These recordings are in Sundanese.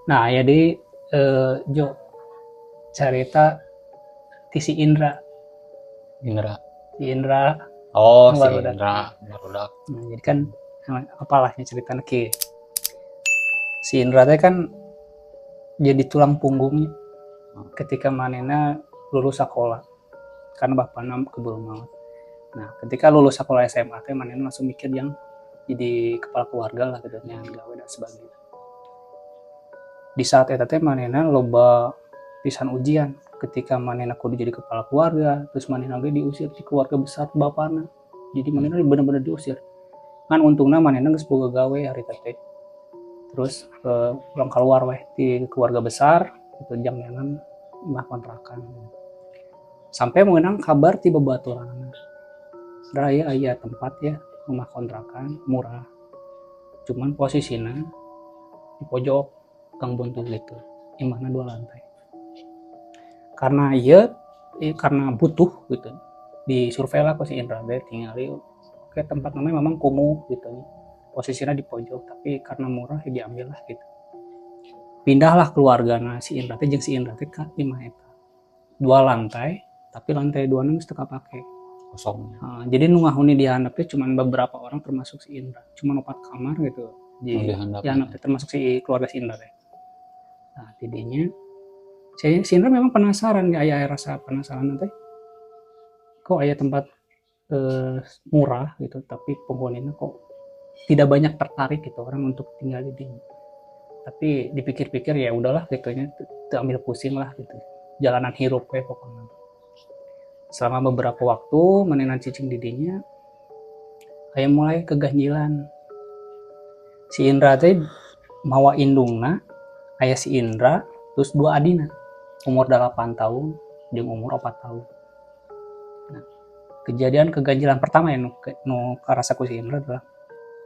Nah, jadi Jo, cerita ti si Indra. Indra. Si Indra. Oh, si Barudak. Indra barudak. Nah, jadi kan apalah cerita ki si Indra teh kan jadi tulang punggungnya ketika manena lulus sekolah karena bapaknya keburu maut. Nah, ketika lulus sekolah SMA teh manena langsung mikir yang jadi kepala keluarga lah gitu, yang gawe dan sebagainya. Di saat eta teh manena loba pisan ujian ketika manena kudu jadi kepala keluarga, terus manena ge diusir di keluarga besar bapakna. Jadi manena bener-bener diusir kan. Untungnya manena geus boga gawe hari teh, terus pulang keluar weh di keluarga besar itu, jang neangan imah kontrakan, sampai mengenang kabar ti babaturan raya aya tempat ya, rumah kontrakan murah, cuman posisinya di pojok gang buntu gitu, imahna dua lantai. Karena iya karena butuh gitu, disurvei lah ku si Indra teh, tinggal oke, tempat namanya memang kumuh gitu, posisinya di pojok, tapi karena murah ya diambil lah gitu. Pindahlah keluarga nah si Indra teh jeung si Indra teh ka imah eta dua lantai, tapi lantai dua geus teu kapake. Kosong. Nah, jadi nu ngahuni di handap teh cuman beberapa orang termasuk si Indra, cuman empat kamar gitu di Oh, di handap. Di handap teh termasuk si keluarga si Indra teh. Nah, tidinya si Indra memang penasaran ya, aya rasa penasaran teh, kok aya tempat murah gitu, tapi penghuninya kok tidak banyak tertarik gitu orang untuk tinggal di dinya. Tapi dipikir-pikir ya udahlah gitu nya, teu ambil pusing lah gitu, jalanan hirup we pokoknya. Selama beberapa waktu manehna cicing di dinya, aya mulai keganjilan. Si Indra teh mawa indungna, aya si Indra, terus dua adina umur 8 tahun jeung umur 4 tahun. Nah, kejadian keganjilan pertama ya nu karasa ku si Indra adalah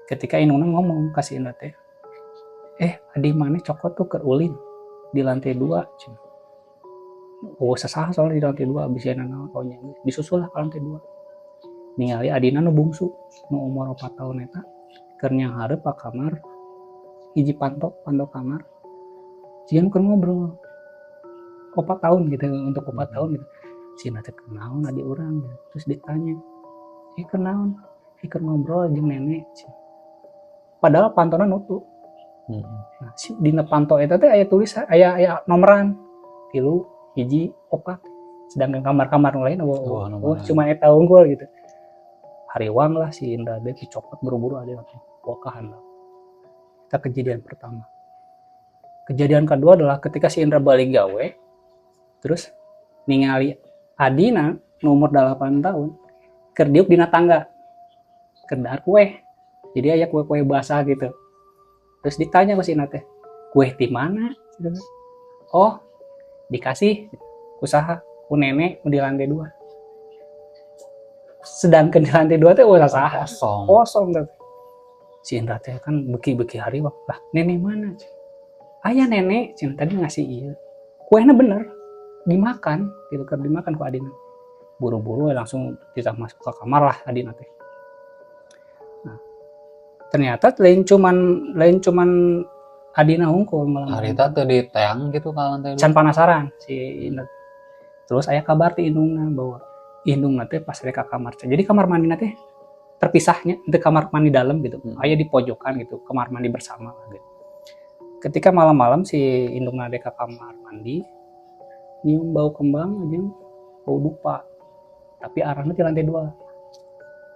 ketika indungna ngomong ka si Indra teh, "Eh, adi maneh cokot tuh keur ulin di lantai dua," cenah. Oh, sasaha soalnya di lantai dua bisa naon. Oh nya, disusul lah ke lantai dua, ningali adina nu bungsu nu umur 4 tahun eta keur nyanghareup ka kamar hiji panto panto kamar, jiga keur ngobrol. 4 tahun gitu, untuk 4 tahun gitu. Si Indra teh, "Kunaon adi urang?" gitu. Terus ditanya, "Eh, kunaon?" "Ih, keur ngobrol jeung nenek," cenah. Padahal pantona nutup. Nah, si dina panto eta teh aya tulisan, aya aya nomoran 3, 1, 4, sedangkan kamar-kamar nu lain euweuh. Oh, euweuh. Nomoran. Cuma eta unggul gitu. Hariwang lah si Indra teh, dicopot buru-buru ada wah ka handap. Eta kejadian pertama. Kejadian kedua adalah ketika si Indra balik gawe, terus ningali adina nu umur 8 tahun keur diuk dina tangga, keur dahar kue. Jadi aya kue-kue basah gitu. Terus ditanya ke si Indra teh, "Kue di mana?" Gitu. "Oh, dikasih usaha ku nenek di lantai dua." Sedangkan di lantai dua teh usaha Kosong. Kosong tuh. Si Indra teh kan beki-beki hari lah, "Nenek mana?" "Aya nenek," cenah, "tadi ngasih iya kuehnya." Bener dimakan gitu kan, dimakan ku adina. Buru-buru langsung kita masuk ke kamar lah adina teh. Nah, ternyata lain cuman adina hungkul malam. Harita tuh di teang gitu ke lantai dua. Can penasaran si Indra. Terus aya kabar ti indungna bahwa indungna teh pas rek ka kamar, jadi kamar mandi teh terpisahnya itu kamar mandi dalam gitu, aya di pojokan gitu, kamar mandi bersama lah gitu. Ketika malam-malam si indungna rek ka kamar mandi, nyium bau kembang aja, bau dupa, tapi arahnya di lantai dua.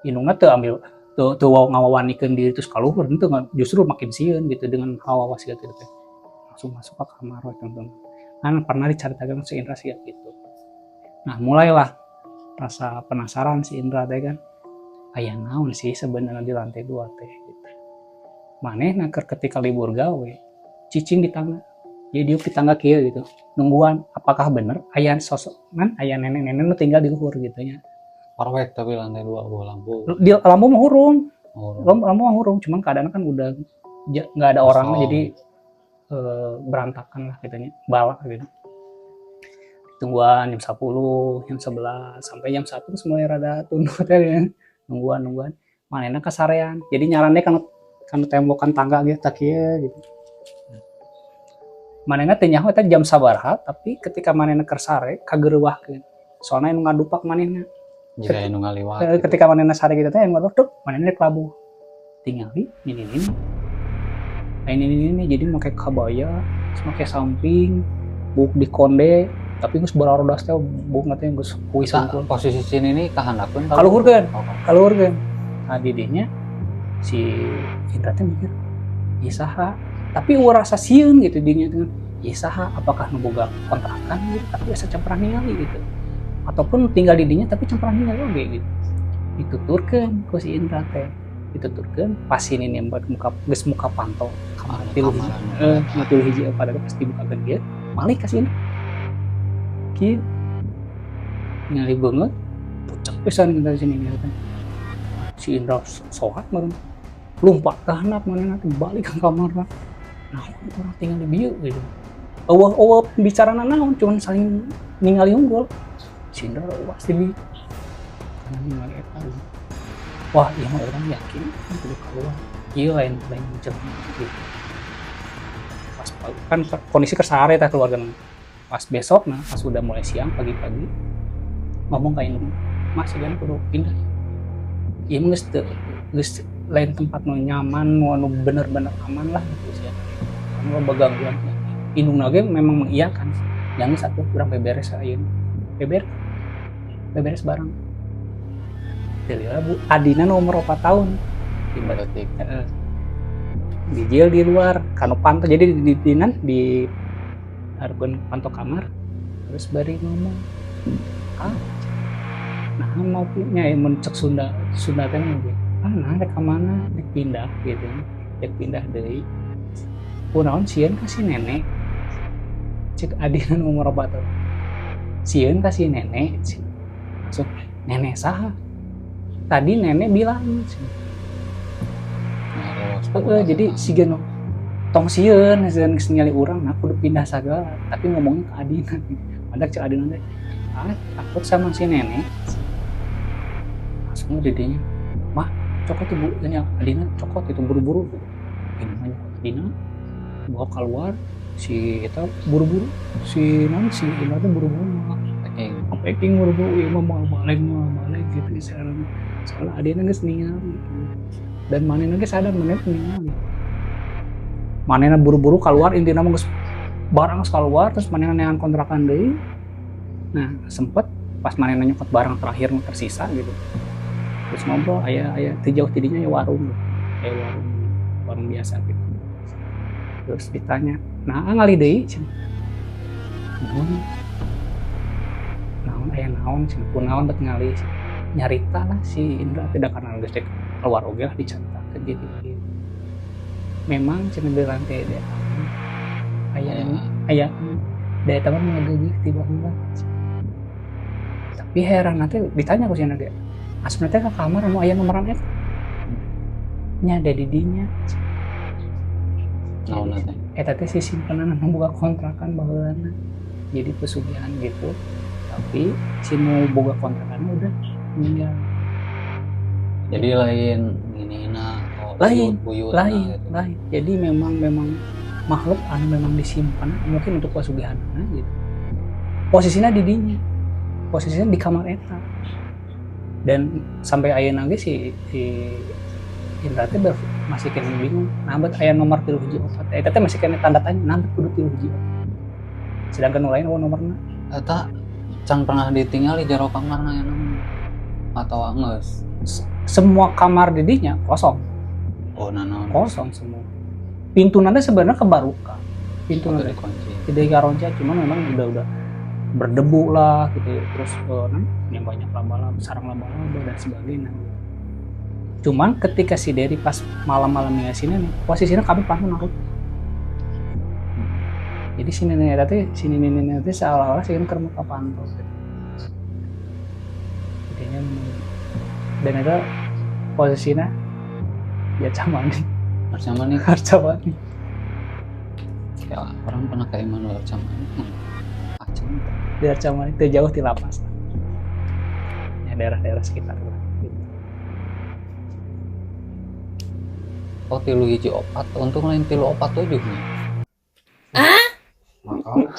Indungna tuh ambil tuh tuh ngawawanikeun diri terus kaluhur itu, justru makin sieun gitu dengan hawa gitu teh. Langsung masuk ke kamar we, teman-teman. Kan pernah diceritakan si Indra sih gitu. Nah, mulailah rasa penasaran si Indra teh kan, aya naon sih sebenarnya di lantai dua teh gitu. Maneh nah ketika libur gawe, cicing di tangga, jadi diuk di tangga kieu gitu, nungguan apakah bener aya sosok kan, aya nenek-nenek nu tinggal di luhur gitu nya. Parwek tapi lantai dua bawa lampu. Di lampu mah hurung. Oh. Lampu mah hurung, cuman keadaan kan udah nggak ada orangnya. Kosong. Jadi berantakan lah gitu nya, balak gitu. Tungguan jam 10, jam 11, sampai jam 1 terus mulai rada tunduh teh ya. Nungguan nungguan manehna kasarean, jadi nyarande kan kan tembokan tangga gitu, tak kieu gitu. Manehna teu nyaho eta jam sabaraha, tapi ketika manehna keur sare kagereuwahkeun. Soalna anu ngadupak manehna. Jika anu ngaliwat gitu. Ketika manehna sare gitu teh, anu ngadupak tuh manehna rek labuh. Tingali ini ini. Ini jadi make kabaya, terus make samping, buuk dikonde, tapi geus bararodas teh buuk teh geus kuis Tah, hungkul. Posisi sini nih kahandapeun? Kaluhurkeun. Oh, Kaluhurkeun. Nah, didinya si Indra teh mikir, "Ieu saha?" Tapi euweuh rasa sieun gitu dinya teh. Ieu saha? Apakah nu boga kontrakan gitu, tapi asa can pernah ningali gitu. Ataupun tinggal di dinya tapi can pernah ningali oge gitu. Dituturkeun ku si Indra teh. Dituturkeun pas si nini muka geus muka panto kamar Anu tilu hiji. kamar anu Eh, nu tilu hiji opat teh pas dibukakeun kieu, malih ka si Indra. Kieu. Ningali beungeut pucet pisan gitu si nini teh. Si Indra sohat meureun. Lumpat ka handap manehna teh, balik ke kamarna. Nah, urang tinggal di bieu gitu. Euweuh euweuh bicarana naon, cuman saling ningali unggul. Si Indra euwas di bieu. Karena ningali eta gitu. Wah, ieu mah urang yakin kudu keluar. Ieu lain lain jelema gitu. Pas kan kondisi keur sare tah keluarga. Pas besok, nah, pas udah mulai siang pagi-pagi ngomong ka indung, "Mas, sigana kudu pindah. Ieu mah geus teu geus lain tempat nu nyaman, nu anu bener-bener aman lah gitu sih. Anu loba gangguan." Indungna ge memang mengiyakan. Yang satu kurang beberes ayeuna. Beberes. Beberes barang. Teu lila, Bu, adina nu umur 4 tahun. Tiba Berarti Heeh. Dijil di luar kanu panto, jadi di di hareupeun panto kamar, terus bari ngomong, "Ah, nah mau nya mun cek Sunda Sunda teh mah gitu. Ah, nah rek ka mana, rek pindah gitu, rek pindah deui. Kunaon sieun ka si nenek?" Cek adina nu umur 4 tahun, "Sieun ka si nenek." Langsung, "Nenek saha?" "Tadi nenek bilang." Terus Heeh, jadi siga nu tong sieun, sieun geus ningali urang, nah kudu pindah sagala, tapi ngomongnya ke adina. Matak cek adina teh, "Ah, takut sama si nenek." Langsung didinya, "Mah, cokot tuh, Bu." Ini adina cokot itu buru-buru. Ini mah nyokot adina bawa keluar, si eta buru-buru, si non si Indra tuh buru-buru malah packing. Packing buru-buru, ieu mah moal balik, moal balik gitu istilahna. Soalnya adina geus ningali dan manehna ge sadar manehna ningali. Manehna buru-buru keluar, intina mah geus barang geus keluar, terus manehna neangan kontrakan deui. Nah, sempet pas manehna nyokot barang terakhir nu tersisa gitu, terus ngobrol, aya aya teu jauh tidinya aya warung gitu. Aya warung, warung biasa gitu. Terus ditanya, "Nah, ngalih deui?" cenah. "Naon? Naon, aya naon?" cenah. "Kunaon bet ngalih?" Nyarita lah si Indra, tidak karena geus dek keluar oge lah dicaritakeun gitu. Memang cenah di lantai di aya Aya. Aya da eta mah ngageugeuh ti baheula. Tapi heran, nanti ditanya ku si Indra ge, "Asupna teh ka kamar anu aya nomoran eta?" "Nya, da di dinya." Naon teh? Eta teh si simpenan anu boga kontrakan baheulana. Jadi pesugihan gitu, tapi si nu boga kontrakan udah meninggal. Jadi lain nginina atau Lain, buyut-buyut lain, gitu. Lain. Jadi memang memang makhluk anu memang disimpan mungkin untuk pesugihan gitu. Posisinya di dinya, posisinya di kamar eta. Dan sampai ayeuna ge si si Indra teh masih keneh bingung. Nah, bet aya nomor 3 hiji 4. Eta teh masih keneh tanda tanya, nah bet kudu 3 hiji 4. Sedangkan nu lain euweuh nomorna. Eta can pernah ditinggali jero kamarna ya naon? Atau geus? Semua kamar di dinya kosong. Oh, nanaon? Kosong semua. Pintu nanti sebenarnya kebaruka. Pintu Atau nanti dikunci. Tidak karonca, cuman memang udah berdebu lah gitu, terus yang banyak laba-laba, sarang laba-laba dan sebagainya gitu. Cuman ketika si Derry pas malam-malam si nenek, posisinya kami pantau narut. Jadi si nenek tadi, si nenek nenek tadi seolah-olah sih keur muka pantau gitu. Jadinya dan itu posisinya ya sama nih. Bersama nih. Sama nih. Ya, orang pernah ke Immanuel Arcamanik. Aceng. Di Arcamanik itu jauh di lapas ya, daerah-daerah sekitar lah gitu. Oh, 3 hiji 4, untung lain 3 4 7 nih. Oh.